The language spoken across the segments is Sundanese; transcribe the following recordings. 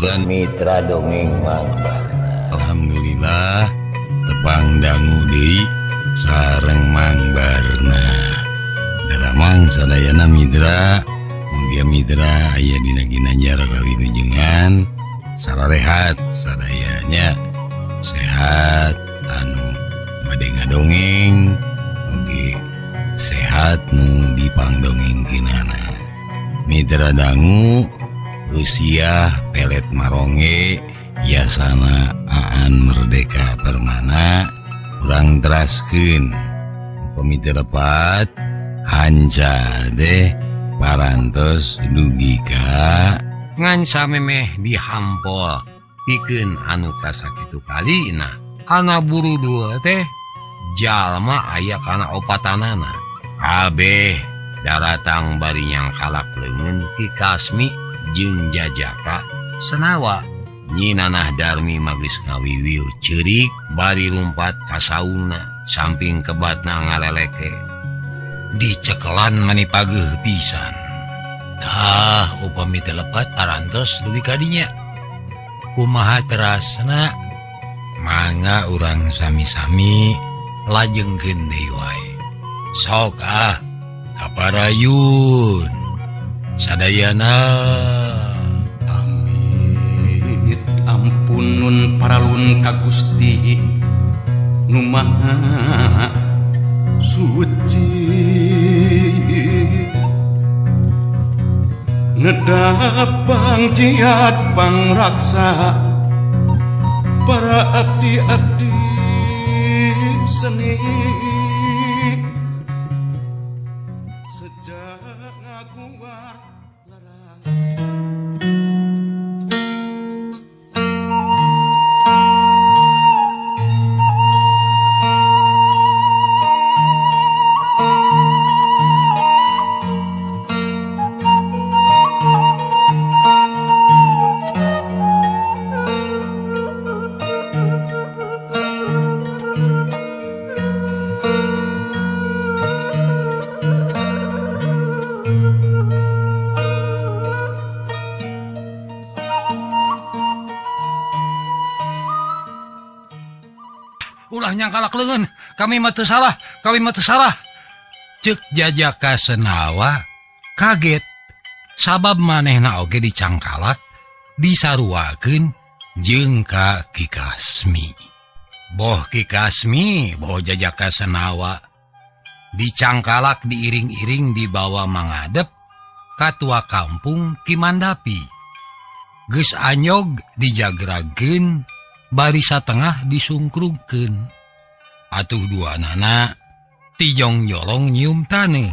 Babaturan Mitra Dongeng Mang Barna. Alhamdulillah tepang dangu deui sareng Mang Barna. Daramang sadayana mitra, mugia mitra aya dina ginanjar kawilujengan sararehat sadayanya sehat anu bade ngadongeng mugi sehat nu dipangdongengkeunana. Mitra dangu Rusia pelet maronge yasana Aan Merdeka Permana urang teraskeun upami teu lepat hanca deh parantos dugi ka ngan samemeh dihampol pikeun anu kasakitu kalina ana buru dua teh jalma aya kana opatanana kabeh daratang bari nyangkalak leungeun Ki Kasmi jeung Jajaka Senawa. Nyi Nanah Darmi magis ngawiwiu ceurik bari lumpat ka saungna samping kebatna ngaleleke dicekelan mani pageuh pisan. Tah upami teu lepat parantos dugi ka dinya. Kumaha terasna mangga urang sami-sami lajengkeun deui wae. Sok ah kaparayun sadayana. Amit ampunun paralun ka Gusti nu Maha Suci nedapang jiat pangraksa para abdi-abdi seni sejak ngaguar larang. Ulah nyangkalak leungeun, kami mah teu salah, kami mah teu salah. Ceuk Jajaka Senawa kaget sabab manehna oge dicangkalak disaruakeun jeung ka Ki Kasmi. Boh Ki Kasmi, boh Jajaka Senawa dicangkalak diiring-iring dibawa mangadep ka tua kampung Ki Mandapi. Geus anyog dijagrageun barisa tengah disungkrugkeun. Atuh dua nana tijong jolong nyium taneuh.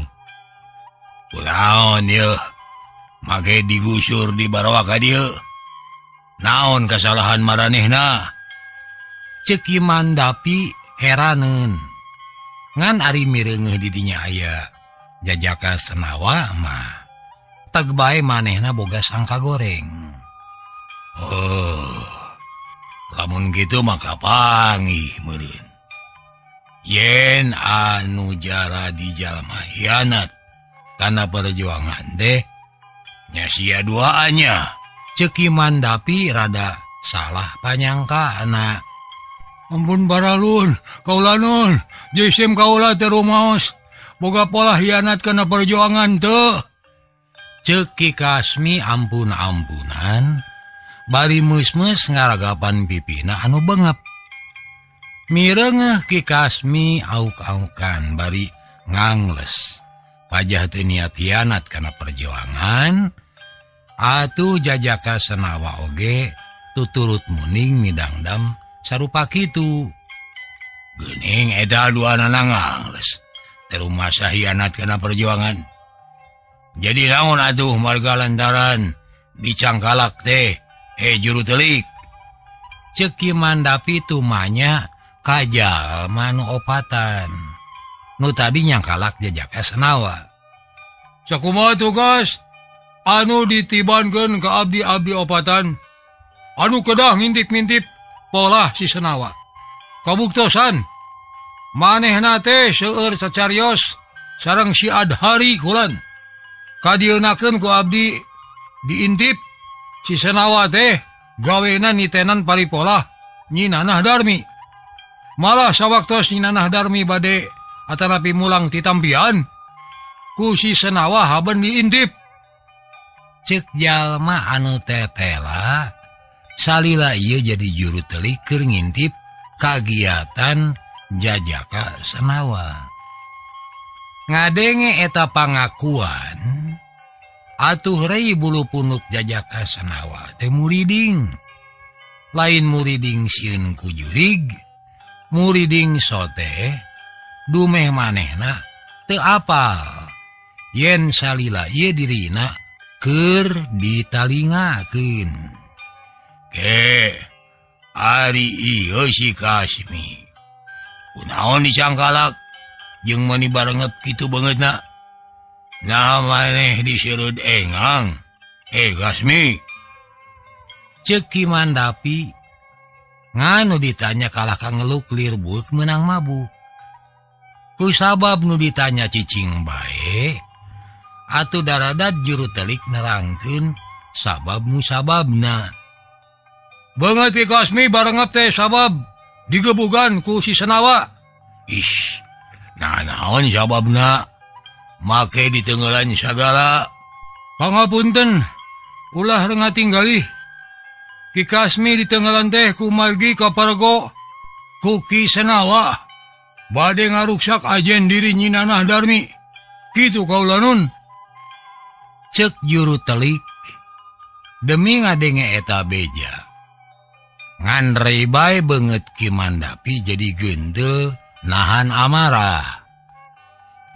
Kunaon yeuh make digusur di barawa ka dieu. Naon kasalahan maranehna? Ceuk Ki Mandapi heraneun. Ngan ari mireungeuh di dinya aya Jajaka Senawa mah teg bae manehna boga sangka goreng. Oh, lamun kitu maka panggih meureun. Yen anu jara di jalma hianat kana perjuangan teh nya sia duaannya. Ceuk Ki Mandapi rada salah panyangkaana. Ampun baralun, kaula nun, jisim kaula teu rumaos boga pola hianat kana perjuangan teu. Ceuk Ki Kasmi ampun-ampunan bari meus-meus ngaragapan pipina anu bengep. Mireungeuh Ki Kasmi auk-aukan bari ngangles. Pajah teu niat hianat kana perjuangan, atuh Jajaka Senawa oge tuturut muning midangdam sarupa kitu. Geuning eta duanana ngangles, teu rumasa hianat kana perjuangan. Jadi naon atuh marga lantaran dicangkalak teh juru telik. Ceuk Ki Mandapi tumanya ka jalma nu opatan nu tadi nyangkalak Jajaka Senawa. Sakumaha tugas anu ditibankeun ka abdi-abdi opatan anu kedah ngintip-ngintip polah si Senawa. Kabuktosan manehna teh seueur sacarios sareng si Adhari kulan. Kadieunakeun ku abdi diintip si Senawa teh Gawena nitenan paripolah Nyi Nanah Darmi. Malah sawaktos Nyi Nanah Darmi bade atanapi mulang titampian ku si Senawa haben diintip. Cek jalma anu tetela salila ieu jadi juru telik keur ngintip kagiatan Jajaka Senawa. Ngadenge eta pangakuan atuh rei bulu punuk Jajaka Senawa teh muriding. Lain muriding sieun ku jurig, muriding sote dumeh manehna teu apal yen salila ieu dirina keur ditalingakeun. Ke ari ieu si Kasmi kunaon dicangkalak jeung meuni barengep kitu beungeutna. Nah maneh diseureuд engang. Kasmi. Ceuk Ki Mandapi nganu ditanya kalah ka ngeluk lir bueuk meunang mabuk. Ku sabab nu ditanya cicing bae atuh daradat juru telik nerangkeun sabab musababna. Beungeut Ki Kasmi barengep teh sabab digebugan ku si Senawa. Ish, nah naon sababna? Make ditenggelan sagala. Pangapunten, ulah rengat tinggalih. Ki Kasmi ditenggelan teh ku margi kapargo ku Ki Senawa. Bade ngaruksak ajen diri Nyi Nanah Darmi. Kitu kaulanun. Cek juru telik demi ngadenge eta beja. Ngan rei bae beungeut Ki Mandapi jadi gendel nahan amarah.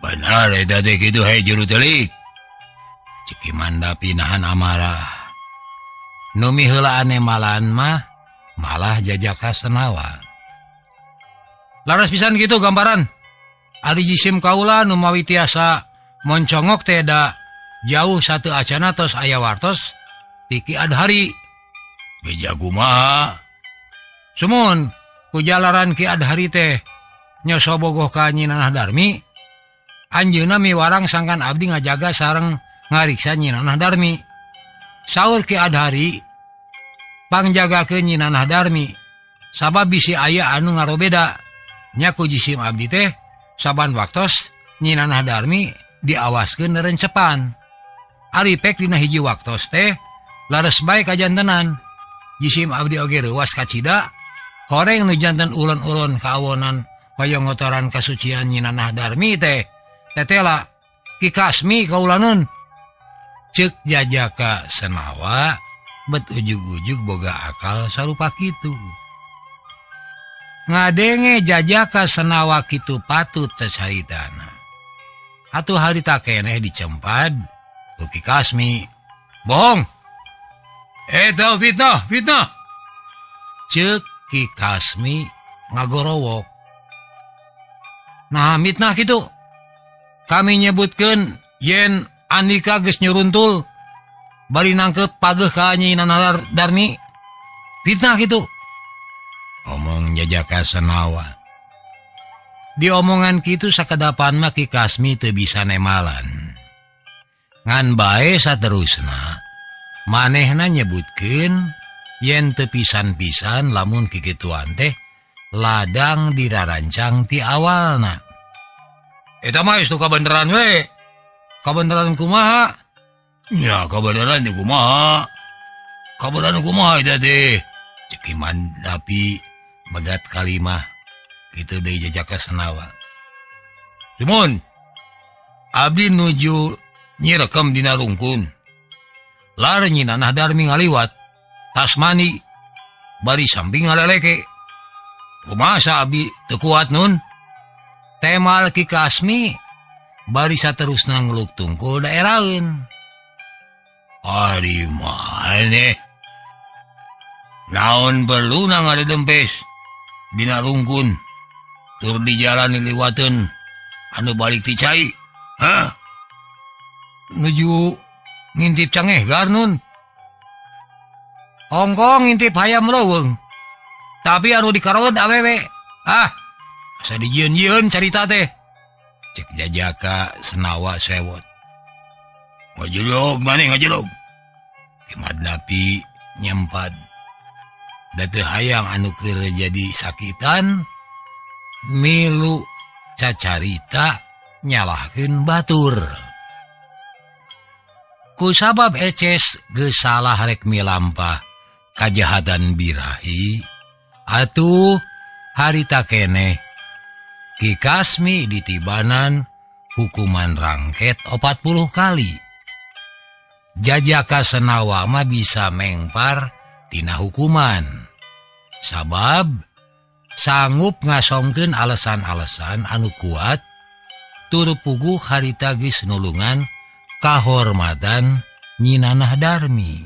Benar eta teh kitu he juru telik. Cek Ki Mandapi nahan amarah. Nu miheulaan malan mah malah Jajaka Senawa. Laras pisan kitu gambaran. Ari jisim kaula nu mawi tiasa moncongok teh da jauh satu acana tos aya wartos ti Ki Adhari. Beja kumaha? Sumun ku jalaran Ki Adhari teh nyoso bogoh ka Nyi Nanah Darmi. Anjeunna miwarang sangkan abdi ngajaga sareng ngariksa Nyi Nanah Darmi. Saur Ki Adhari pangjagakeun Nyi Nanah Darmi sabab bisi aya anu ngarobeda. Nya ku jisim abdi teh saban waktos Nyi Nanah Darmi diawaskeun rencepan. Ari pek dina hiji waktos teh lares bae kajantenan. Jisim abdi oge reuwas kacida horeng nu janten ulon-ulon kaawonan hoyong ngotoran kasucian Nyi Nanah Darmi teh tetela Ki Kasmi kaulaneun. Ceuk Jajaka Senawa bet ujug-ujug boga akal sarupa kitu. Ngadenge Jajaka Senawa kitu patut cacaritana. Atuh harita keneh dicempad ku Ki Kasmi. Bohong. Eta fitnah, fitnah. Ceuk Ki Kasmi ngagorowok. Nah mitnah kitu. Kami nyebutkeun yen Andika geus nyuruntul bari nangkep pageuh ka Nyi Nanah Darmi. Fitnah kitu. Omong Jajaka Senawa. Diomongan kitu sakedapan mah Ki Kasmi teu bisa nemalan. Ngan bae saterusna manehna nyebutkeun yen teu pisan-pisan lamun kikituan teh ladang dirarancang ti awalna. Eta mah geus kabeneran we. Kabeneran kumaha? Ya kabeneran teh kumaha? Kabeneran kumaha eta teh? Ceuk Ki Mandapi megat kalimah kitu deui Jajaka Senawa. Sumun, abdi nuju nyirekem dina rungkun. Lar Nyi Nanah Darmi ngaliwat tas mani bari samping ngaleleke. Kumaha abdi teu kuat nun? Temal Ki Kasmi bari saterusna ngeluk tungkul daeraheun. Ari maneh naon perluna ngadedempes dina rungkun tur di jalan diliwateun anu balik ti cai. Hah? Nuju ngintip cangeh garnun. Hongkong ngintip hayam leuweung. Tapi anu dikarawat awewe. Ah, asa dijieun-jieun carita teh. Cek Jajaka Senawa sewot. Ngajelog maneh ngajelog. Ki Mandapi nyempad. Da teu hayang anu keur jadi sakitan milu cacarita nyalahkeun batur. Ku sabab Eces geus salah rek milampah kajahatan birahi, atuh harita keneh Ki Kasmi ditibanan hukuman rangket 40 kali. Jajaka Senawa mah bisa mengpar tina hukuman. Sabab sanggup ngasongkeun alasan-alasan anu kuat tur puguh harita geus nulungan kahormatan Nyi Nanah Darmi.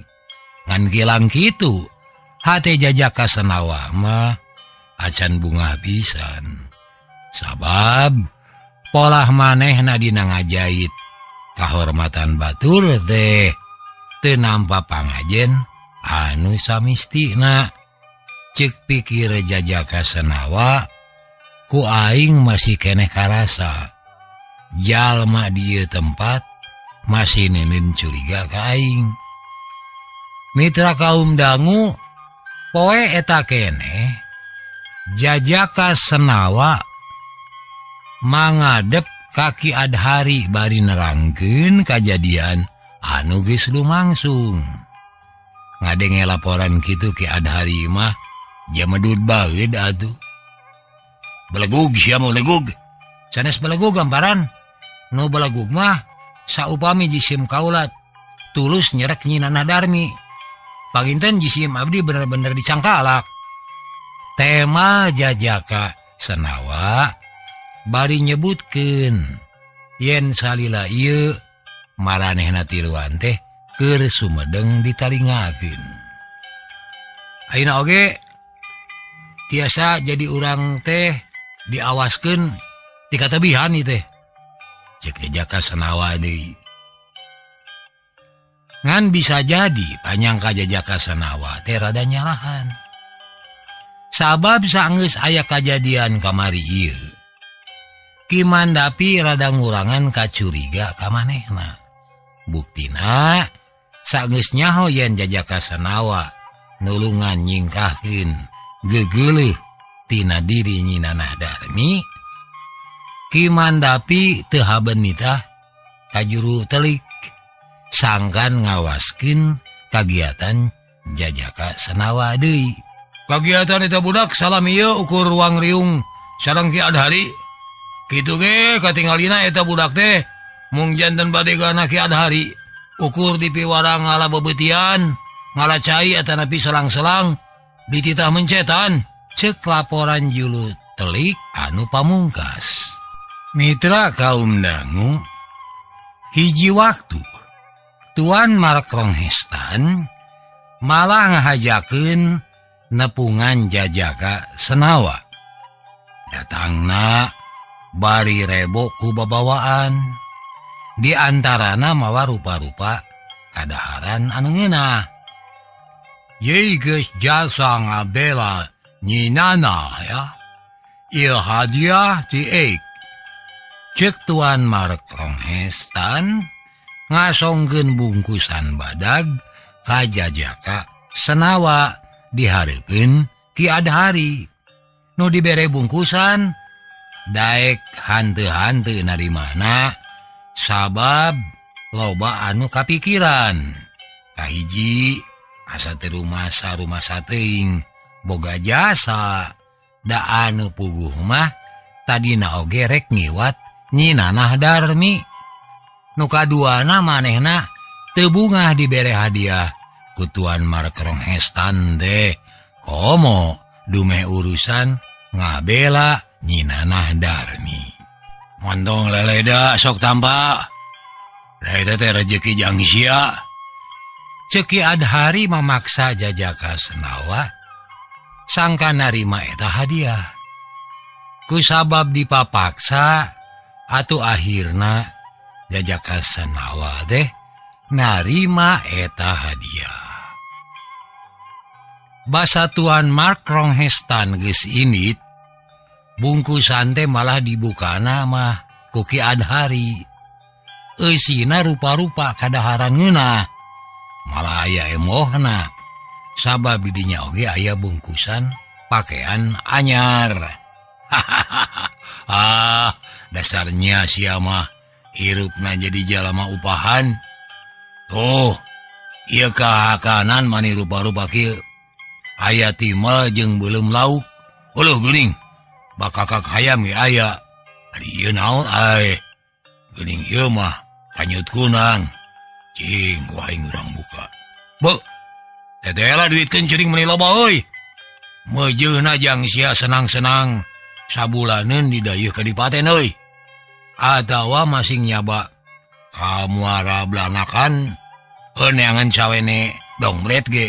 Ngan gilang kitu hate Jajaka Senawa mah acan bungah pisan. Sabab polah manehna dina ngajait kahormatan batur teh teu nampa pangajen anu samistina. Cek pikir Jajaka Senawa, ku aing masih keneh karasa jalma di ieu tempat masih nemen curiga ka aing. Mitra kaum dangu poe eta keneh Jajaka Senawa mangadep ka Ki Adhari bari nerangkeun kajadian anu geus lumangsung. Ngadenge laporan kitu Ki Adhari mah jamedud baeud atuh. Belegug sia mah belegug. Sanes belegug gamparan. Nu belegug mah saupami jisim kaulat tulus nyerek Nyi Nanah Darmi. Panginten jisim abdi bener-bener dicangkalak. Tema Jajaka Senawa bari nyebutkeun yen salila ieu maranehna tiluan teh keur sumedeng ditalingakeun. Ayeuna oge tiasa jadi urang teh diawaskeun ti katebihan ieu teh. Cek Jajaka Senawa deui. Ngan bisa jadi panyangka Jajaka Senawa teh rada nyalahan. Sabab saenggeus aya kajadian kamari ieu, Ki Mandapi rada ngurangan kacuriga ka manehna. Buktina saenggeus nyaho yen Jajaka Senawa nulungan nyingkahkeun gegeuleuh tina diri Nyi Nanah Darmi, Ki Mandapi teu haben nitah kajuru telik sangkan ngawaskeun kagiatan Jajaka Senawa deui. Kagiatan eta budak salam ieu ukur ruang riung sareng Ki Adhari. Kitu ge katingalina eta budak teh mung janten badegana Ki Adhari. Ukur dipiwarang ngala bebeutian, ngala cai atanapi selang-selang dititah mencetan. Cek laporan julu telik anu pamungkas. Mitra kaum dangu, hiji waktu Tuan Mark Ronghestan malah ngahajakeun nepungan Jajaka Senawa. Datangna bari rebo ku babawaan, di antarana mawa rupa-rupa kadaharan anu ngeunah. Ye geus jasa ngabela Nyi Nana ya, ieu hadiah ti eik. Cek Tuan Mark Ronghestan ngasongkeun bungkusan badag ka Jajaka Senawa dihareupeun Ki Adhari. Nu dibere bungkusan daek hanteu-hanteu narimana sabab loba anu kapikiran. Kahiji asa teu rumasa-rumasa teuing boga jasa, da anu puguh mah tadina oge rek ngiwat Nyi Nanah Darmi. Nu kaduana manehna teu bungah dibere hadiah ku Tuan Mark Ronghestan teh komo dumeh urusan ngabela Nyi Nanah Darmi. Montong leleda sok tampa da eta teh rejeki jang sia. Cek Ki Adhari memaksa Jajaka Senawa sangka narima eta hadiah. Ku sabab dipapaksa atuh akhirna Jajaka Senawa teh narima eta hadiah. Basa Tuan Mark Ronghestan geus indit, bungkusan teh malah dibukana mah ku Ki Adhari. Eusina rupa-rupa kadaharan ngeunah, malah aya emohna. Sabab didinya oge aya bungkusan pakaian anyar. Ah, dasarnya sia mah hirupna jadi jalma upahan. Tuh, ieu kahakanan mani rupa-rupa kieu. Aya timal jeung beuleum lauk. Uluh geuning, bakakak hayam ge aya. Ari ieu naon ae? Geuning ieu mah kanyut kunang. Cing, ku aing urang buka. Beuh. Tetela duitkeun ceuring meuni loba euy. Meujeuna jang sia senang-senang sabulaneun didayeuh ka dipaten euy. Atawa masing nyaba ka muara blanakan heuneangan sawene donglet ge.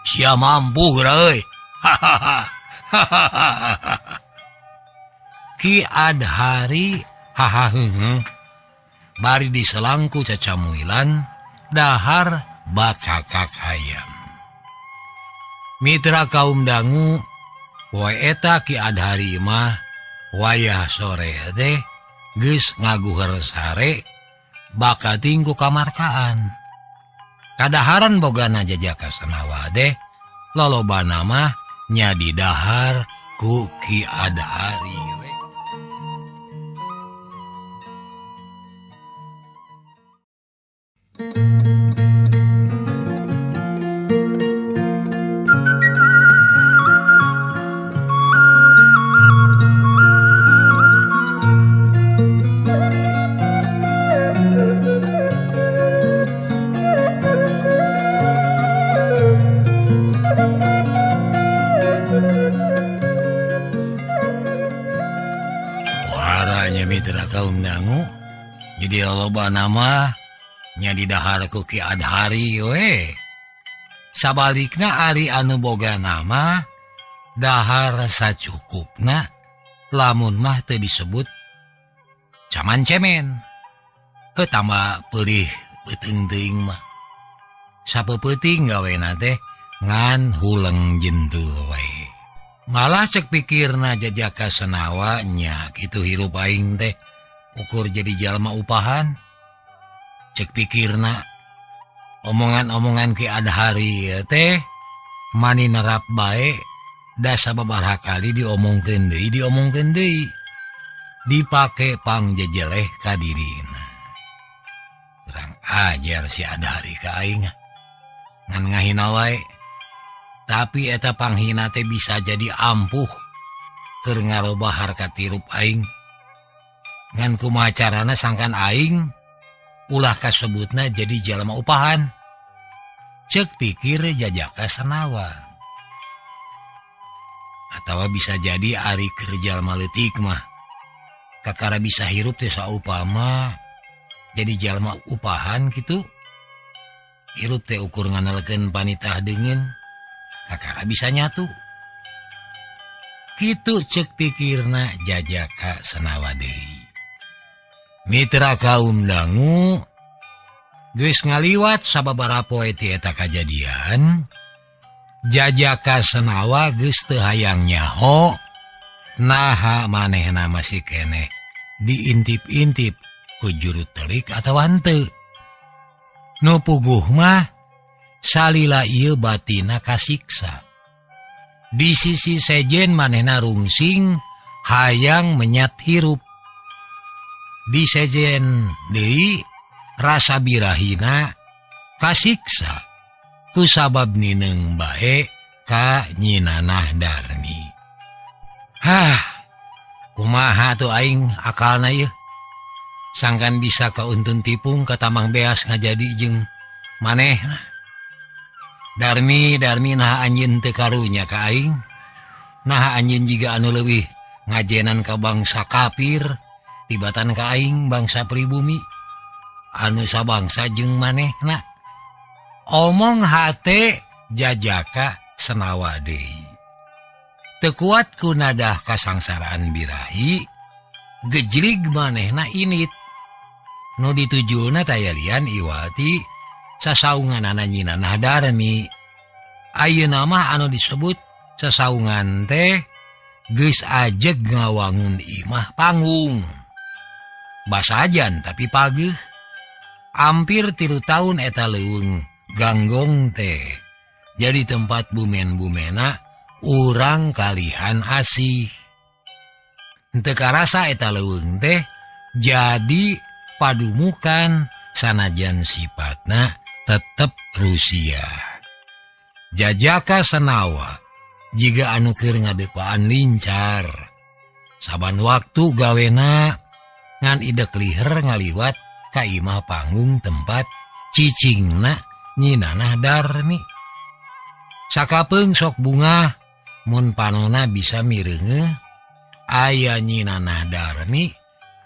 Sia mampu geura euy. Ki Adhari haha heuheuh. Bari diselangku cacamuilan dahar bakakak hayam. Mitra kaum dangu poe eta Ki Adhari mah wayah sore teh geus ngaguher sare bakating ku kamarkaan. Kadaharan bogana jajaka Senawa teh lolobana mah nya didahar ku Ki Adhari we. Kaum dangu jadi loba nama nya didahar ku Ki Adhari we. Sabalikna ari anu boga nama dahar sacukupna lamun mah teu disebut caman cemen. Heuh tambah peurih beuteung teuing mah. Sapeupeting gawena teh ngan huleng jentul we. Malah cek pikirna jajaka Senawa nya kitu hirup aing teh ukur jadi jalma upahan. Cek pikirna omongan-omongan Ki Adhari teh mani nerap bae da sababaraha kali diomongkeun deui dipake pangjejeleh ka dirina. Kurang ajar si Adhari ka aing ngan ngahina wae. Tapi eta panghina teh bisa jadi ampuh keur ngarobah harkat hirup aing. Ngan kumaha carana sangkan aing ulah kasebutna jadi jalma upahan. Cek pikir jajaka Senawa. Atawa bisa jadi ari keur jalma leutik mah kakara bisa hirup teh saupama jadi jalma upahan kitu. Hirup teh ukur nganalkeun panitah deungeun kakara bisa nyatu. Kitu cek pikirna jajaka Senawa deui. Mitra kaum dangu geus ngaliwat sababaraha poe ti eta kajadian, jajaka Senawa geus teu hayang nyaho naha manehna masih keneh diintip-intip ku juru telik atawa henteu. Nu puguh mah salila ieu batina kasiksa. Di sisi sejen manehna rungsing hayang menyat hirup. Di sejen deui rasa birahina kasiksa ku sabab nineung bae ka Nyi Nanah Darmi. Hah, kumaha tuh aing akalna ieu? Sangkan bisa kauntun tipung ka Tamang Beas ngajadi jeung manehna. Darmi naha anjeun teu karunya ka aing. Naha anjeun jiga anu leuwih ngajenan ka bangsa kafir tibatan ka aing bangsa pribumi anu sabangsa jeung manehna. Omong hate jajaka Senawa deui. Teu kuat ku nadah kasangsaraan birahi, gejlig manehna init. Nu ditujulna tayalian iwati sasaunganana Nyi Nanah Darmi. Ayeuna mah anu disebut sasaungan teh geus ajeg ngawangun imah panggung. Basajan tapi pageuh. Hampir 3 tahun eta leuweung ganggong teh Jadi tempat bumen-bumena urang kalihan asih. Teu karasa eta leuweung teh jadi padumukan sanajan sifatna tetep Rusia. Jajaka Senawa jiga anu keur ngadepaan lincar. Saban waktu gawena ngan idek liher ngaliwat ka imah panggung tempat cicingna Nyi Nanah Darmi. Sakapeung sok bungah mun panona bisa mireungeuh aya Nyi Nanah Darmi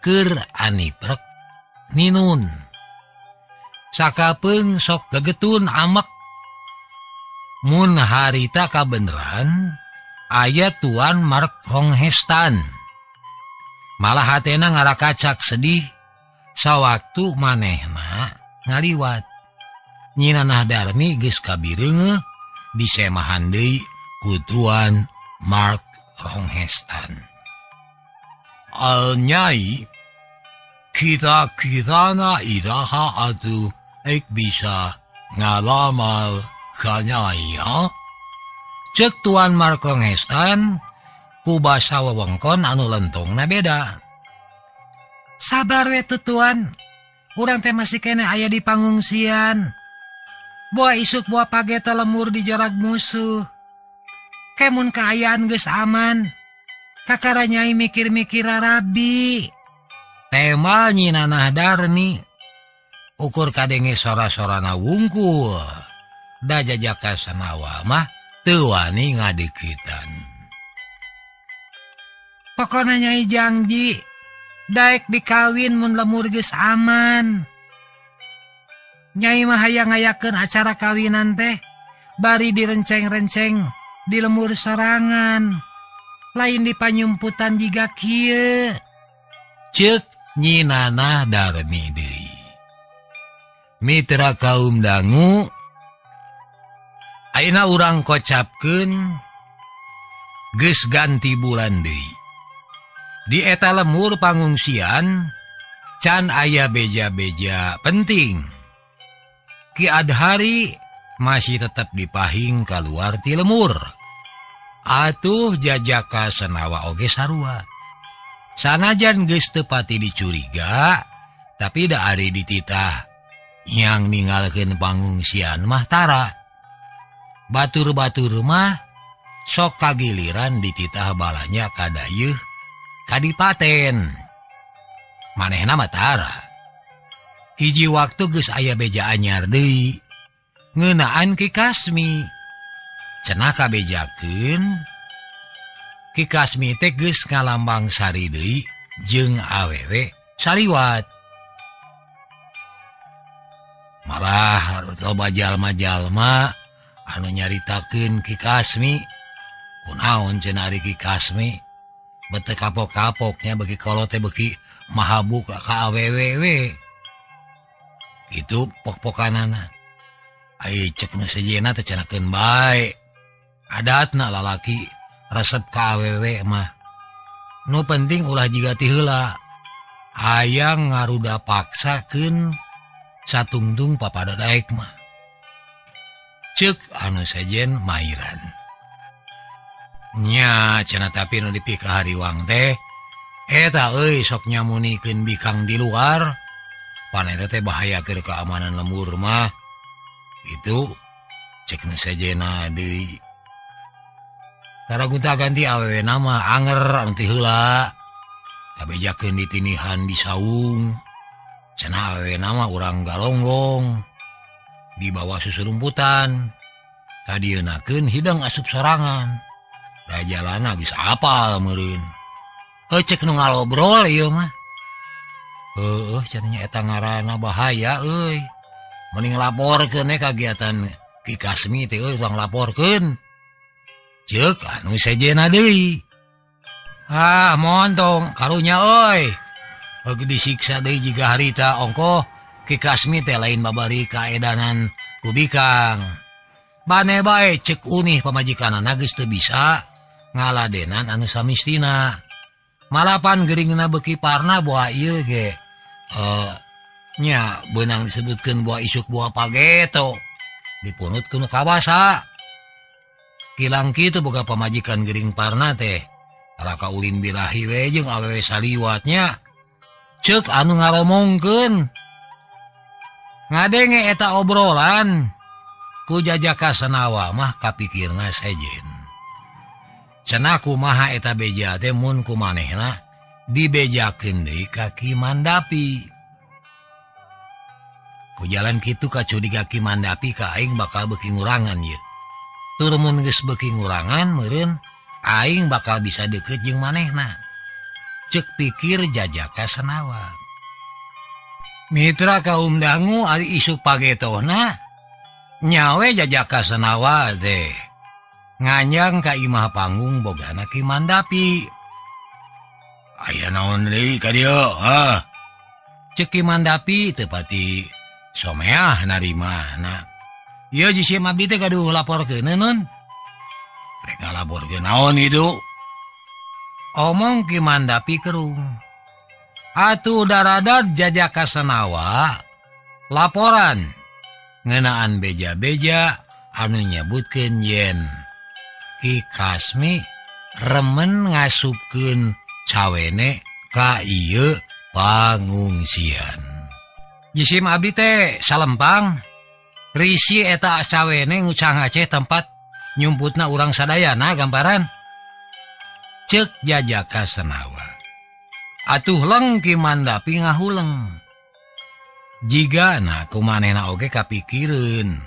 keur aniprek ninun. Sakapeung sok gegetun amek mun harita kabeneran aya Tuan Mark Honghestan. Malah hatena ngarakacak sedih sawaktu manehna ngaliwat. Nyi Nanah Darmi geus kabireungeuh disemahan deui ku Tuan Mark Honghestan. Al nyai, kita-kitana iraha atuh ek bisa ngalamal ka nyai ha? Cek Tuan Mark Honghestan ku basa wewengkon anu lentongna beda. Sabar we tuh Tuan, urang teh masih kene aya di pangungsian. Boa isuk boa pageta lemur di jorag musuh. Kemun kaayaan geus aman. Kakara nyai mikir-mikir rabi. Tema Nyi Nanah Darmi. Ukur kadenge sora-sorana wungkul. Da Jajaka Senawa mah teu wani ngadeukeutan. Pokona nyai jangji daek dikawin mun lemur geus aman. Nyai mah hayang ngayakeun acara kawinan teh bari direnceng-renceng di lemur sorangan, lain di panyumputan jiga kieu. Ceuk Nyi Nanah Darmi deui. Mitra kaum dangu, ayeuna urang kocapkeun geus ganti bulan deui. Di eta lemur pangungsian can aya beja-beja penting. Ki Adhari masih tetap dipahing kaluar ti lemur. Atuh Jajaka Senawa oge sarua. Sanajan geus teu pati dicuriga, tapi da ari dititah yang ninggalkeun pangungsian mah tara. Batur-batur mah sok kagiliran dititah balanya kadayeuh kadipaten. Manehna mah tara. Hiji waktu geus aya beja anyar deui ngeunaan Ki Kasmi. Cenah kabejakeun Ki Kasmi teh geus ngalambang sari deui jeung awewe saliwat. Malah loba jalma-jalma anu nyaritakeun Ki Kasmi. Kunaon cenah ari Ki Kasmi bete kapok-kapoknya beki kolot teh beki mahabuka ka awewe we. Itu pok-pokanana. Ai cek nu sejenna teh cenahkeun bae. Adatna lalaki resep ka awewe mah. Nu penting ulah jiga ti heula. Hayang ngaruda paksakeun satungtung papada daek mah. Cek anu sejen mairan. Nya cenah tapi nu dipikahariwang teh eta euy sok nyamunikeun bikang di luar. Pan eta teh bahaya keur keamanan lembur mah. Itu cek nu sejena deui. Tara gonta-ganti awewe nama anger anu ti heula. Kabejakeun ditinihan di saung. Cenah awewe nama urang galonggong. Di bawah susurumputan. Kadieunakeun hidang asup sorangan. Da jalana geus apal meureun. Heuh cek nu ngalobrol ieu mah. Heueuh cenah eta ngaranna bahaya euy. Mending laporkeun we kagiatan Ki Kasmi teh euy urang laporkeun. Ceuk anu sejenna deui. Ah montong karunya euy. Bagi disiksa deui jiga harita ongkoh Ki Kasmi teh lain babari kaedanan ku bikang. Bane bae ceuk unih pamajikanana geus teu bisa ngaladenan anu samistina. Malapan geuringna beuki parna boa ieu ge. Nya beunang disebutkeun boa isuk boa pageto. Dipunut ku nu kawasa. Kilang kitu boga pamajikan gering parna teh. Kalah ka ulin birahi we jeung awewe saliwatnya. Ceuk anu ngaromongkeun. Ngadenge eta obrolan ku Jajaka Senawa mah kapikirna sejen. Cenah kumaha eta beja teh mun ku manehna dibejakeun deui ka Ki Mandapi. Ku jalan kitu kacuriga Ki Mandapi ka aing bakal beuki ngurangan ieu. Tur mun geus beuki ngurangan meureun aing bakal bisa deukeut jeung manehna. Ceuk pikir Jajaka Senawa. Mitra kaum dangu ari isuk pagetona nyawe Jajaka Senawa teh nganjang ka imah panggung bogana Ki Mandapi. Aya naon deui ka dieu, hah? Ceuk Ki Mandapi teu pati someah narimana. Ieu jisim abdi teh gaduh laporkeun nun. Rek ngalaporkeun naon itu? Omong Ki Mandapi kerung. Atuh daradar Jajaka Senawa laporan ngeunaan beja-beja anu nyebutkeun yen Ki Kasmi remen ngasupkeun cawene ka ieu pangungsian. Jisim abdi teh salempang risi eta cawene ngucang Aceh tempat nyumputna urang sadayana gambaran. Ceuk Jajaka Senawa. Atuh leng Ki Mandapi ngahuleng. Jigana kumanehna oge kapikireun.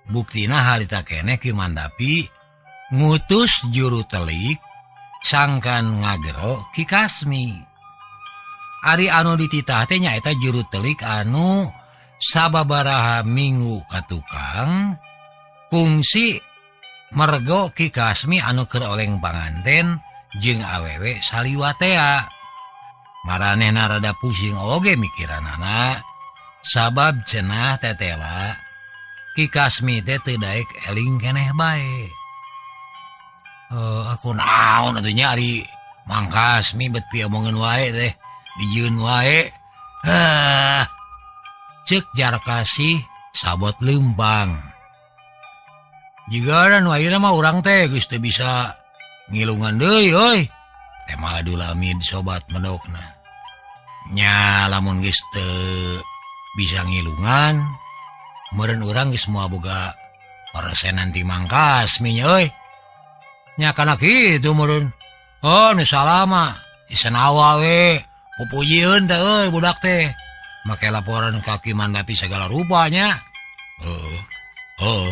Buktina harita keneh Ki Mandapi ngutus juru telik sangkan ngagero Ki Kasmi. Ari anu dititah teh nyaeta juru telik anu sababaraha minggu ka tukang kungsi mergo Ki Kasmi anu keur oleng panganten jeung awewe saliwatea. Maranehna rada pusing oge mikiranana sabab cenah tetela Ki Kasmi teh teu daek eling keneh bae. Aku naon atuh nya ari Mang Kasmi bet piomongeun wae teh dijieun wae. Ceuk Jarkasih sabot leumpang. Jiga nu ayeuna mah urang teh geus teu bisa ngilungan deui euy. Tema Dulamid sobat medokna. Nya lamun geus teu bisa ngilungan meureun urang geus moal boga paresenan ti Mang Kasmi nya euy. Nya kana kitu meureun. Oh nu salama Senawa we pupujieun teh euy budak teh. Make laporan ka Ki Mandapi segala rupanya. Heuh.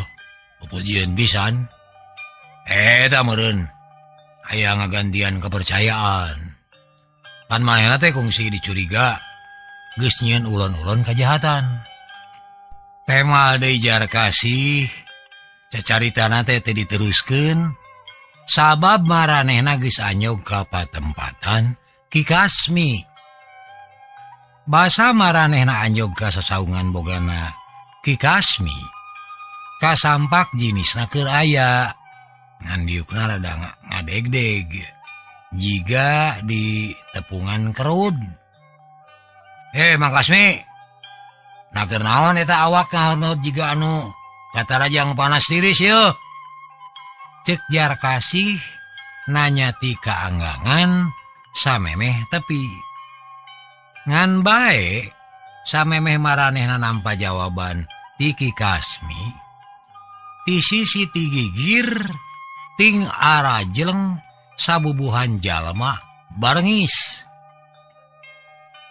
Pupujieun pisan. Eta meureun aya ngagantian kepercayaan. Pan manehna teh kungsi dicuriga geus nyieun ulon-ulon kajahatan. Tema deui Jarkasih cacaritana teh teu diteruskeun sabab maranehna geus anyog ka patempatan Ki Kasmi. Basa maranehna anjog ka sasaungan bogana Ki Kasmi kasampak jinisna keur aya. Ngan diukna rada ngadegdeg jiga di tepungan kerud. Mang Kasmi, nah keur naon eta awak ngahonot jiga anu katarajang panas tiris yeuh. Ceuk Jarkasih nanya ti kaanggangan samemeh tepi. Ngan bae samemeh maranehna nampa jawaban ti Ki Kasmi, ti sisi ti gigir ting arah jeleng sabubuhan jalma barengis.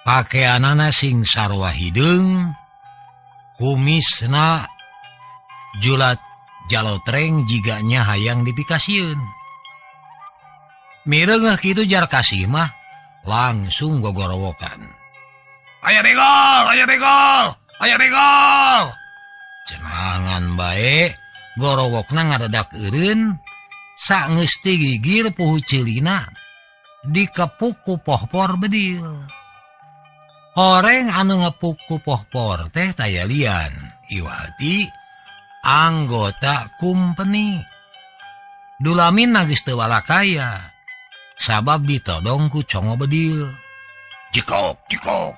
Pakeanana sing sarwa hideung, kumisna julat jalotreng jiganya hayang dipikasieun. Mireungeuh kitu Jarkasih mah langsung gogorowokan. Aya begal, aya begal, aya begal. Cenangan bae gorowokna ngadadak eureun. Saenggeus ti gigir puhu ceulina dikepuk ku pohpor bedil. Horeng anu ngepuk ku pohpor teh taya lian iwati anggota kumpeni. Dulamin geus teu walakaya sabab ditodong ku congo bedil. Cikok cikok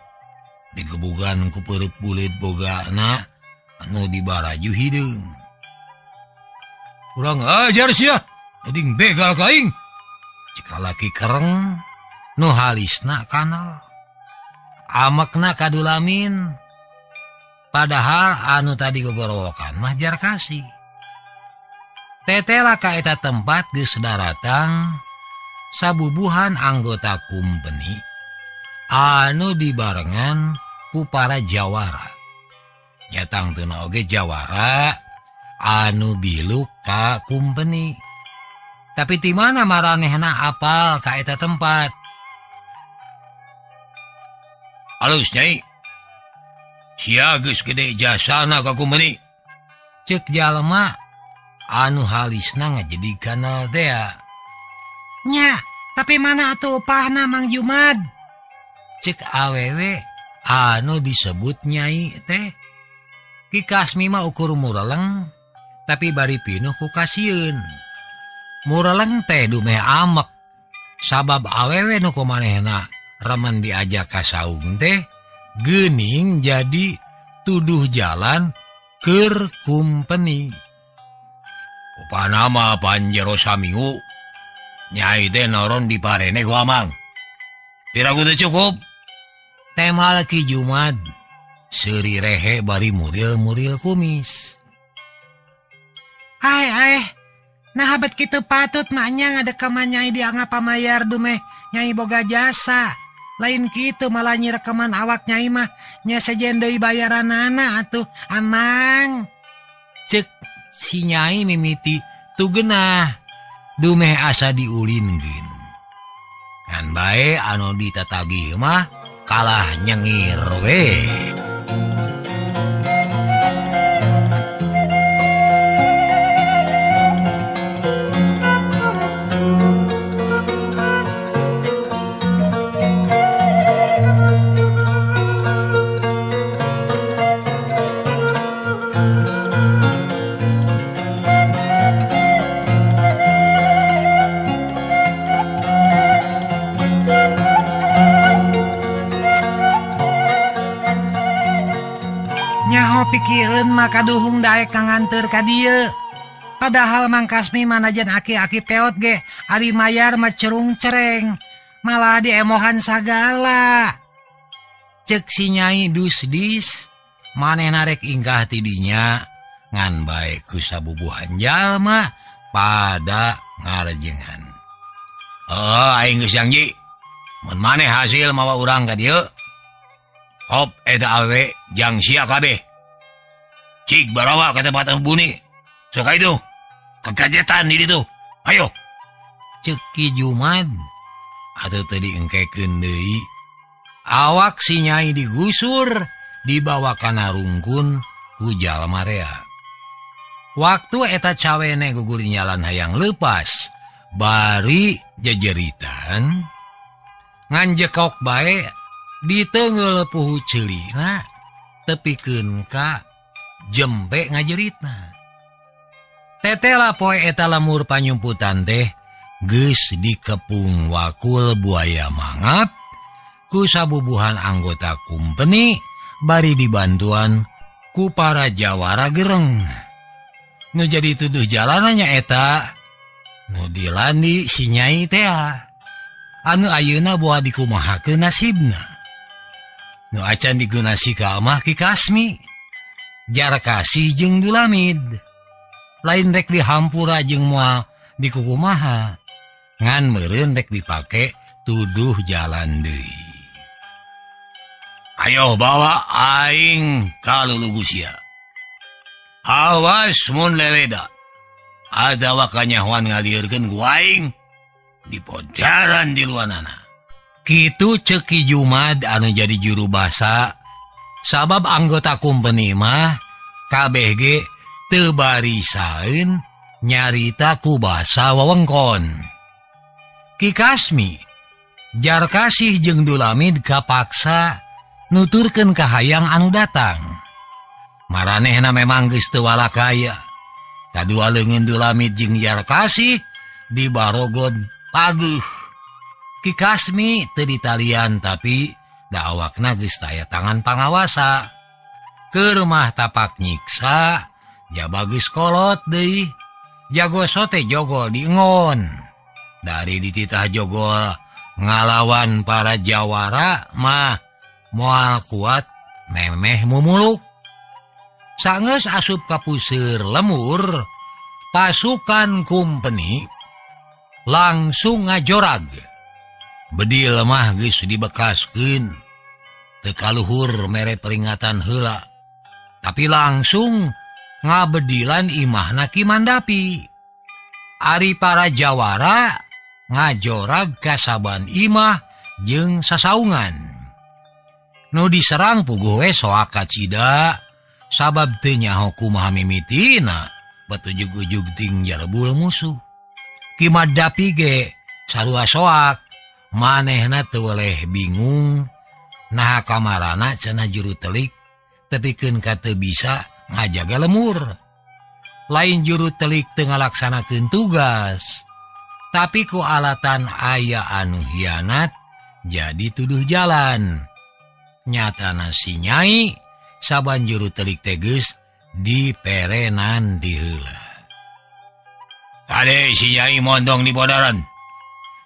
digebugan ku peureut buleut bogana anu dibaraju hideung. Kurang ajar sia, eding begal ka aing. Cek lalaki kereng nu halisna kanal. Amekna ka Dulamin. Padahal anu tadi gogorowokan mah Jarkasih. Tetela ka eta tempat geus daratang sabubuhan anggota kumpeni anu dibarengan ku para jawara. Nyatang teu oge jawara anu biluk ka kumpeni. Tapi ti mana maranehna apal ka eta tempat? Alus Nyai. Sia geus gede jasana ka kumpeni. Ceuk jalma anu halisna ngajadi kanal tea. Nya, tapi mana atuh upahna Mang Jumad? Cek awewe anu disebut Nyai teh. Ki Kasmi mah ukur mureleng, tapi bari pinuh ku kasieun. Mureleng teh dumeh amek, sabab awewe nu kumanehna remen diajak ka saung teh geuning jadi tuduh jalan keur kumpeni. Upana mah panjero saminggu Nyai teh noron di parene ku amang. Piraku teu cukup. Temal Ki Jumad seuri rehe bari muril-muril kumis. Hai ai, nah bet kitu patut maknya ngadekaman Nyai dianggap pamayar dumeh Nyai boga jasa. Lain kitu malah nyirekaman awak Nyai mah nya sejen deui bayaranana atuh amang. Ceuk si Nyai mimiti tu genah dumeh asa diulinkeun. Ngan bae anu ditatagih mah kalah nyengir we. Pikirun maka duhung daek kang nganteur ka dieu. Padahal Mang Kasmi manajan aki-aki peot ge ari mayar mah cerung-cereng, malah diemohan sagala. Ceuk si Nyai dus-dis, manehna rek ingkah ti dinya ngan bae ku sabubuhan jalma pada ngarejengan. Oh, aing geus janji. Mun maneh hasil mawa urang ka dieu, hop eta awewe jang sia kabeh. Cik barawa ke tempat buni. Suka itu kekajetan di ditu. Ayo. Ceuk Ki Jumad atuh teu diengkekeun deui. Awak si Nyai digusur dibawa kana rungkun ku jalma rea. Waktu eta cawene gugur nyalan hayang leupas, bari jejeritan nganjekok bae diteungeul puhu ceulina tepikeun ka jempe ngajeritna. Tetela poe eta lemur panyumputan teh geus dikepung wakul buaya mangap ku sabubuhan anggota kumpeni bari dibantuan ku para jawara gereng. Nu jadi tuduh jalanannya eta nu dilandi si Nyai tea. Anu ayeuna boa dikumahakeun nasibna. Nu acan digunasi ka mah Ki Kasmi. Jarkasih jeung Dulamid. Lain rek dihampura jeung moal dikukumaha. Ngan meureun rek dipake tuduh jalan deui. Ayo bawa aing ka lulugu sia. Awas mun leleda. Atawa kanyahoan ngalieurkeun ku aing di podaran di luanana. Kitu ceuk Ki Jumad anu jadi juru basa. Sabab anggota kumpeni mah KBG teu barisaeun nyarita ku basa wewengkon. Ki Kasmi Jarkasih jeung Dulamid kapaksa nuturkeun ka hayang anu datang. Maranehna memang geus teu walakaya. Kadua leungeun Dulamid jeung Jarkasih dibarogod pageuh. Ki Kasmi teu ditalian tapi da awakna geus taya tangan pangawasa. Keur mah tapak nyiksa, jaba geus kolot deui. Jago sote jogol diingon. Dari dititah jogol ngalawan para jawara mah moal kuat memeh mumuluk. Sangeus asup ka puseur lemur, pasukan kumpeni langsung ngajorag. Bedil mah geus dibekaskeun, teu kaluhur mere peringatan heula, tapi langsung ngabedilan imahna Ki Mandapi. Ari para jawara ngajorag kasaban imah jeung sasaungan. Nu diserang puguh we soak kacida, sabab teu nyaho kumaha mimitina, batujug-ujug ting jarebul musuh. Ki Mandapi ge sarua soak, manehna teu weleh bingung naha kamarana cenah juru telik tepikeun ka teu bisa ngajaga lemur. Lain juru telik teu ngalaksanakeun tugas, tapi ku alatan aya anu hianat jadi tuduh jalan. Nyatana si Nyai saban juru telik teh geus diperenan di heula. Kade si Nyai mondong di bodaran.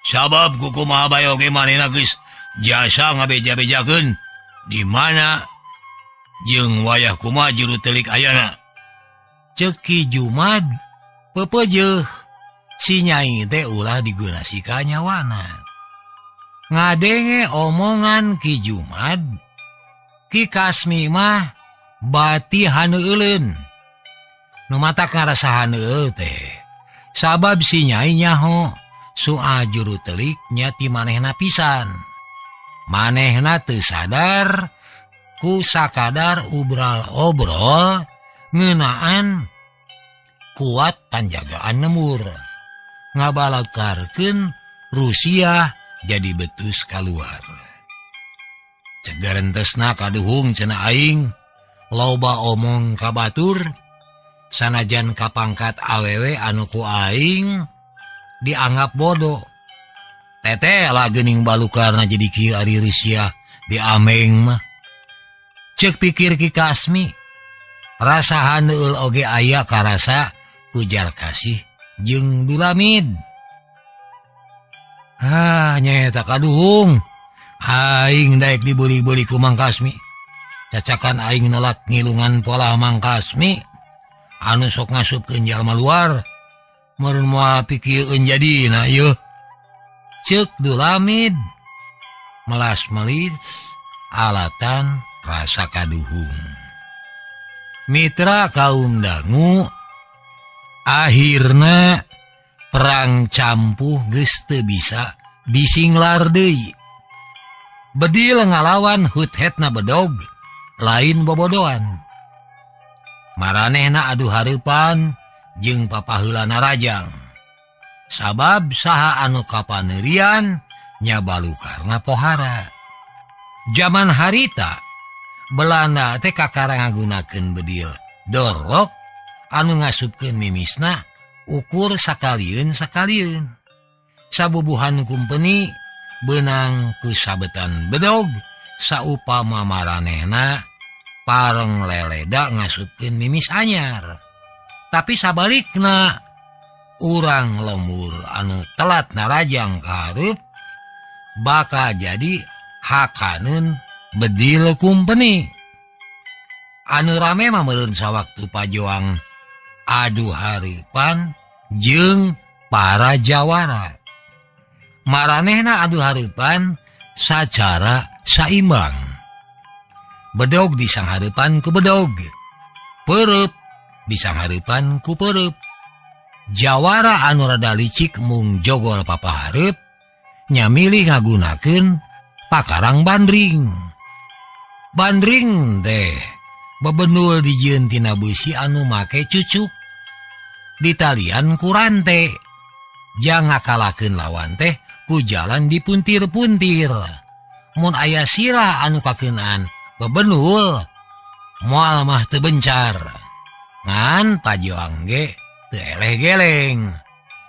Sabab kukumaha bae oge manehna geus jasa ngabeja-bejakeun di mana jeung wayah kumaha juru telik ayana. Ceuk Ki Jumad pepeujeuh si Nyai teh ulah digeunasi ka nyawana. Ngadenge omongan Ki Jumad, Ki Kasmi mah bati haneueuleun. Nu matak ngarasa haneueul teh sabab si Nyai nyaho soal juru telik nya ti manehna pisan. Manehna teu sadar ku sakadar ubral obrol ngeunaan kuat panjagaan lemur. Ngabalakarkeun Rusia jadi betus kaluar. Cegarentesna kaduhung cenah aing loba omong ka batur, sanajan kapangkat awewe anu ku aing dianggap bodoh. Teteh lah geuning balukarna jadi kieu ari Rusia diameng mah. Ceuk pikir Ki Kasmi, rasa haneul oge aya karasa ku Jarkasih jeung Dulamid. Ah, nyaeta kaduhung. Aing daek dibeli-beli ku Mang Kasmi. Cacakan aing nolak ngilungan pola Mang Kasmi anu sok ngasupkeun jalma luar. Meureun moal pikieun jadina yeuh. Ceuk Dulamid melas-melis alatan rasa kaduhung. Mitra kaum dangu, akhirna perang campuh geus teu bisa disinglar deui. Bedil ngalawan hut-hetna bedog lain bobodoan. Maranehna adu hareupan jeung papaheulana rajang. Sabab saha anu kapaneurian nya balukarna pohara. Jaman harita Belanda teh kakara ngagunakeun bedil dorlok anu ngasupkeun mimisna ukur sakalieun-sakalieun. Sabubuhan kumpeni beunang ku sabetan bedog saupama maranehna pareng leleda ngasupkeun mimis anyar. Tapi sabalikna urang lembur anu telat narajang ka hareup bakal jadi hakaneun bedil kumpeni. Anu rame mah meureun sawaktu pajoang adu hareupan jeung para jawara. Maranehna adu hareupan sacara saimbang. Bedog disanghareupan ku bedog, peureub disanghareupan ku peureub. Jawara anu rada licik mung jogol papahareup nya milih ngagunakeun pakarang bandring. Bandring teh bebenul dijieun tina beusi anu make cucuk ditalian ku rante. Jang ngakalakeun lawan teh ku jalan dipuntir-puntir. Mun aya sirah anu kakeunaan bebenul moal mah teu bencar. Ngan pajoang ge teu eleh geleng.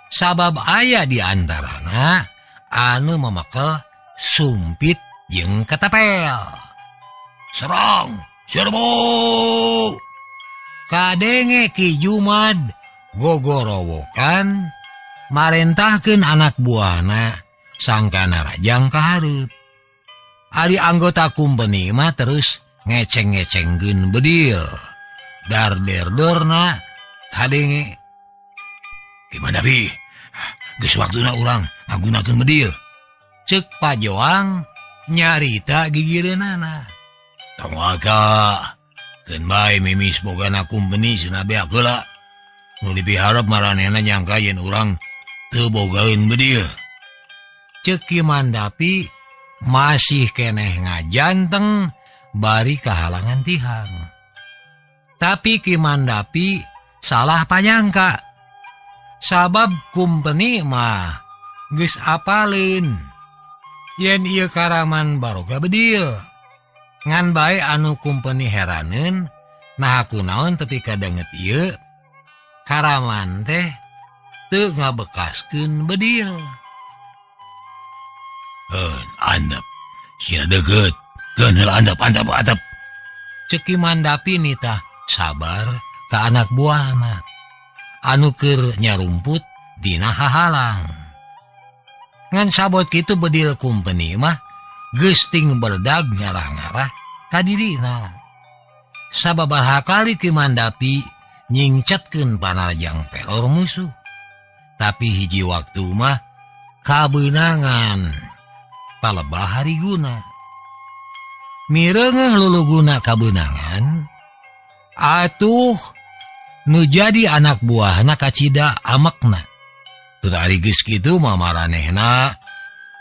Sabab aya di antarana anu memakel sumpit jeung ketepel. Serang, serbu! Kadenge Ki Jumad Gogorowokan marentahkeun anak buahna sangkana rajang ka hareup. Ari anggota kumpeni mah terus ngeceng-ngecengkeun bedil. Dar-der-dorna kadenge. Gimana bi? Geus waktuna urang ngagunakeun bedil. Ceuk Pajoang nyarita gigireunana. Tong waka, keun bae mimis bogana kumpeni cenah beak heula. Nu dipiharep maranehna nyangka yen urang teu bogaeun bedil. Ceuk Ki Mandapi masih keneh ngajanteng bari kahalangan tihang. Tapi Ki Mandapi salah panyangka. Sabab kumpeni mah geus apaleun yen ieu karaman baroga bedil. Ngan bae anu kumpeni heraneun naha kunaon tepi kadanget ieu karaman teh teu ngabekaskeun bedil. Andap sina deukeut keun heula andap andap andap. Ceuk Ki Mandapi nitah sabar ka anak buahna anu keur nyarumput dina hahalang. Ngan sabot kitu bedil kumpeni mah geus ting berdag ngarah-ngarah ka dirina. Sababaraha kali Ki Mandapi nyingcetkeun panarjang pelor musuh. Tapi hiji waktu mah kabeunangan palebah hariguna. Mireungeuh luluguna kabeunangan atuh nu jadi anak buahna kacida amekna. Teu ari geus kitu mah maranehna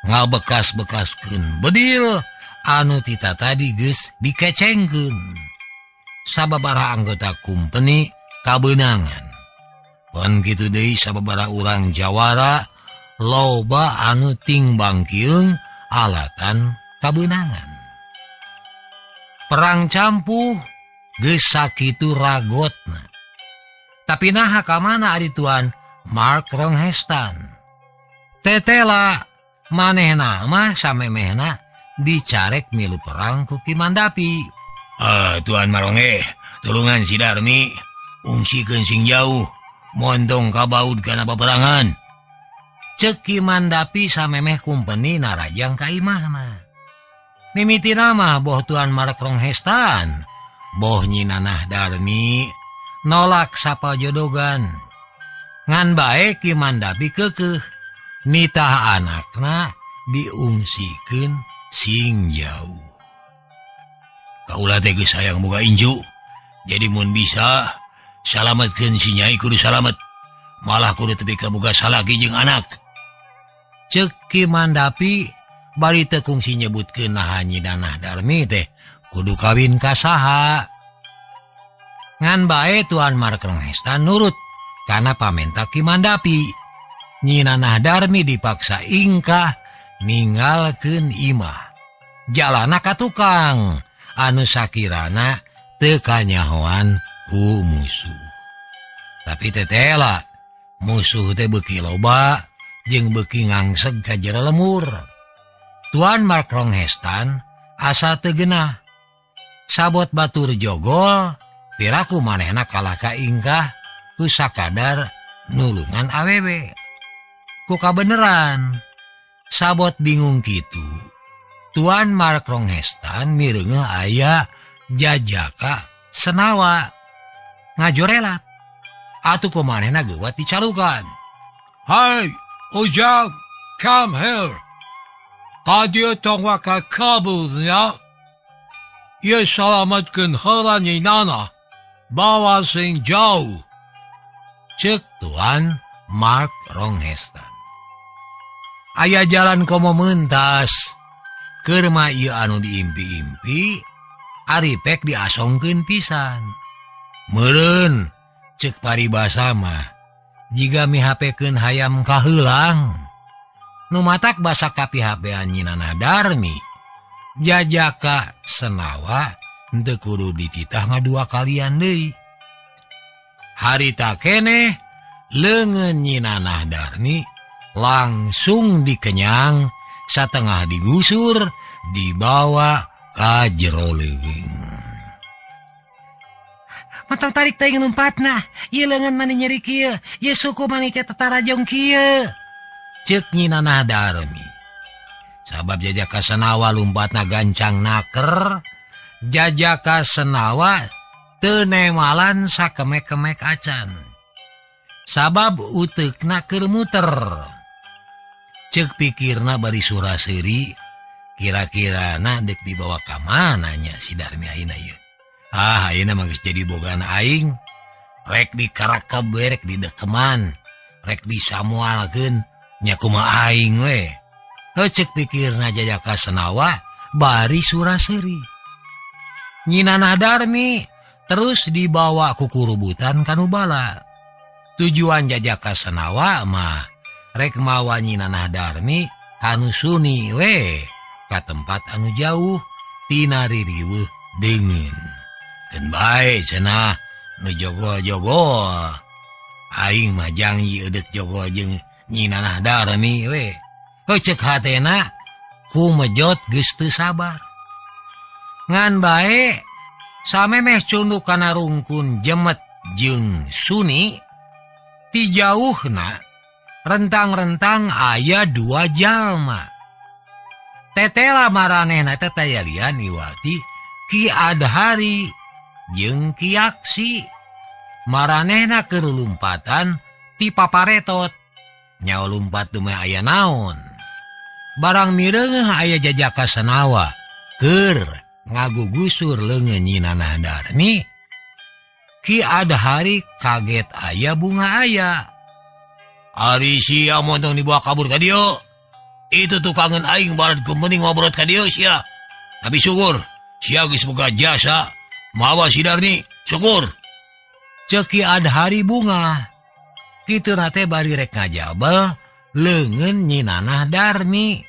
ngabekas-bekaskeun bedil anu tita tadi geus dikecengkeun. Sababaraha anggota kumpeni kabeunangan. Pon kitu deui sababaraha urang jawara loba anu ting bangkiung alatan kabeunangan. Perang campuh geus sakitu ragotna. Tapi naha ka mana ari Tuan Mark Ronghestan? Tetela manehna mah samemehna dicarek milu perang ku Ki Mandapi. Tuan Maronge, tulungan si Darmi, ungsikeun sing jauh, montong kabaud kana paperangan. Ceuk Ki Mandapi samemeh kumpeni narajang ka imahna. Mimitina mah boh Tuan Mark Ronghestan, boh Nyi Nanah Darmi nolak sapajodogan. Ngan bae Ki Mandapi keukeuh nitah anakna diungsikeun sing jauh. Kaula teh geus hayang boga incu. Jadi mun bisa salametkeun si Nyai kudu salamet. Malah kudu tepi ka boga salaki jeung anak. Ceuk Ki Mandapi bari teu kungsi nyebutkeun naha Nyi Nanah Darmi teh kudu kawin ka saha. Ngan bae Tuan Mark Ronghestan nurut kana pamenta Ki Mandapi. Nyi Nanah Darmi dipaksa ingkah ninggalkeun imah. Jalana ka tukang anu sakirana teu kanyahoan ku musuh. Tapi tetela musuh teh beuki loba jeung beuki ngangseg ka jero lemur. Tuan Mark Ronghestan asa teu geunah. Sabot batur jogol piraku manehna kalah ka ingkah ku sakadar nulungan awewe. Ku kabeneran sabot bingung kitu. Tuan Mark Ronghestan mireungeuh aya jajaka senawa ngajorelat. Atuh ku manehna geuwat dicalukan. Hai, Ujang, come here. Kadieu tong waka kabur nya. Ieu salametkeun heula Nyi Nana. Bawa sing jauh. Ceuk Tuan Mark Ronghestan. Aya jalan komo mentas. Keur mah ieu anu diimpi-impi, ari pek diasongkeun pisan. Meureun ceuk paribasa mah jiga mihapekeun hayam kaheulang. Nu matak basa kapihapean Nyi Nanah Darmi. Jajaka senawa henteu kudu dititah ngadua kalian deui. Harita keneh leungeun Nyi Nanah Darmi langsung dikenyang satengah digusur dibawa ka jero leuweung. Montong tarik teuing lumpatna. Ieu leungeun mani nyeri kieu, ieu suku mani teh tetarajong kieu. Ceuk Nyi Nanah Darmi. Sabab Jajaka Senawa lumpatna gancang naker, Jajaka Senawa teu nemalan sakemek-kemek acan. Sabab uteukna keur muter. Ceuk pikirna bari sura-seuri, kira-kirana deuk dibawa ka mana nya si Darmi ayeuna ieu. Ah, ayeuna mah geus jadi bogaan aing. Rek dikarakeb we, rek didekeman, rek disamualkeun nya kumaha aing we. Heuh ceuk pikirna Jajaka Senawa bari sura-seuri. Nyi Nanah Darmi terus dibawa ku kurubutan kanu bala. Tujuan Jajaka Senawa mah rek mawa Nyi Nanah Darmi kanu Suni we ka tempat anu jauh tina ririweuh deungeun. Keun bae cenah nu jogo-jogo. Aing mah jangji eudeuk jogo jeung Nyi Nanah Darmi we. Heuh ceuk hatena ku mejot geus teu sabar. Ngan bae samemeh cunduk kana rungkun jemet jeung Suni, ti jauhna rentang-rentang aya dua jalma. Tetela maranehna teh tayalian iwati Ki Adhari jeung Ki Aksi. Maranehna keur lumpatan ti paparetot. Nyawa lumpat dumeh aya naon. Barang mireungeuh aya Jajaka Senawa keur ngagugusur leungeun Nyi Nanah Darmi. Ki Adhari kaget aya bunga aya. Ari sia montong dibawa kabur ka dieu. Itu tukangan aing barat gemening ngobrol ka dieu sia. Tapi syukur sia geus boga jasa mawa si Darmi, syukur. Ceuk Ki Adhari bunga. Kitu teh bari rek ngajabel leungeun Nyi Nanah Darmi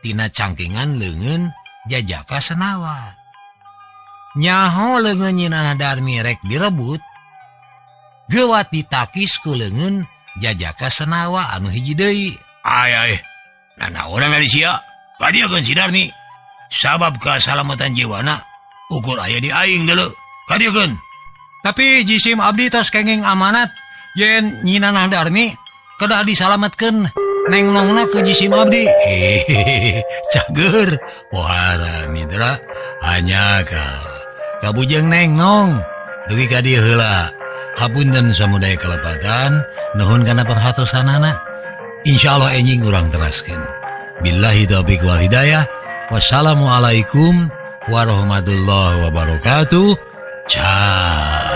tina cangkingan leungeun Jajaka Senawa. Nyaho leungeun Nyi Nanah Darmi rek direbut, geuwat ditakis ku leungeun Jajaka Senawa anu hiji deui. Ay ay, nanaonan ari sia? Kadieukeun si Darmi. Sabab kasalamatan jiwana ukur aya di aing deuleu. Kadieukeun. Tapi jisim abdi tos kenging amanat yen Nyi Nanah Darmi kedah disalametkeun neng nongna ke jisim abdi. Hehehe, cager. Pohara mitra hanya ka kabujeng neng nong dugi ka dieu heula. Hapunten samudaya kalepatan, nuhun kana perhatosanana. Insyaallah enjing urang teraskeun. Billahi taufiq wal hidayah. Wassalamualaikum warahmatullahi wabarakatuh. Ciao.